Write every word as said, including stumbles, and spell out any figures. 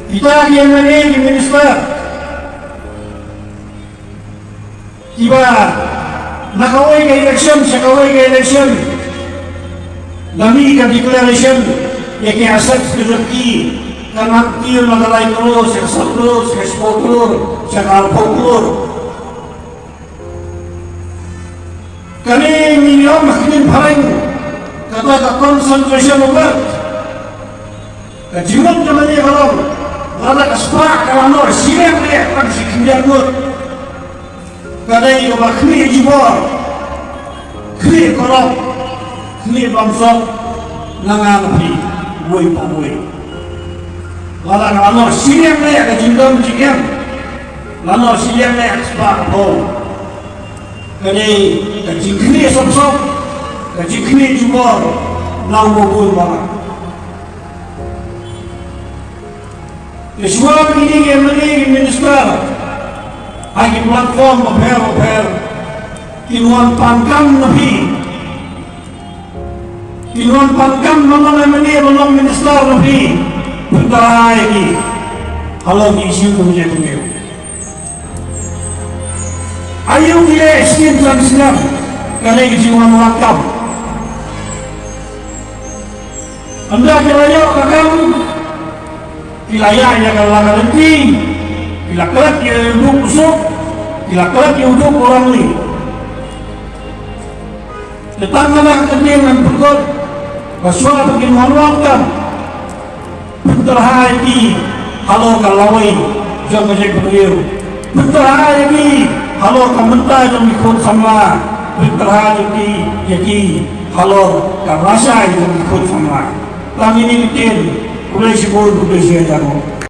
Kita ki M L A, ki minister, kiba na kawei ka election sha kawei ka election la mih ka declaration ïa ki assets ki jong ki, ka nang kiew na ka lai klur sha ka saw klur sha ka shiphew klur sha ka arphew klur. Kane ngi ong ha ka ktien phareng, kata ka concentration of wealth. Ka jingmut jong kane ka long, lada ka spah ka la noh shiliang leh tang shi khyndiat ngut, ka dei kaba khmih jubor, khmih korop, khmih bamsap na nga na phi, uwei pa uwei. Lada ka la noh shiliang leh ka jingdon jingem, la noh shiliang leh ka spah ka phew, ka dei ka jingkhmih sop sop, ka jingkhmih jubor na uba bun uba lang. Te shuwa ba kine ki M L A, ki minister ha ki platform bapher bapher kin wan pan kam na phi, kin wan pan kam ban long M L A, ban long minister na phi, pyntara ïa ki halor ki issue jong ka jaitbynriew. Aïu ki leh shisien tang snem, ka dei ka jingwan wad kam. Ynda ki la ïoh ka kam, ki la ïaid ïa ka la ka lynti, ki la klet ïa u duk u suk, ki la klet ïa u duk u rangli. Te tang kane ka ktien ngan pynkut ba shuwa ba kin wan wad kam, pyntara ïa ki halor ka lawei jong ka jaitbynriew. Pyntara ïa ki halor ka bynta jong ki khun samla. Pyntara ïa ki, ïa ki halor ka lashai jong ki khun samla. Tang ine i ktien, khublei shibun, khublei shihajar nguh.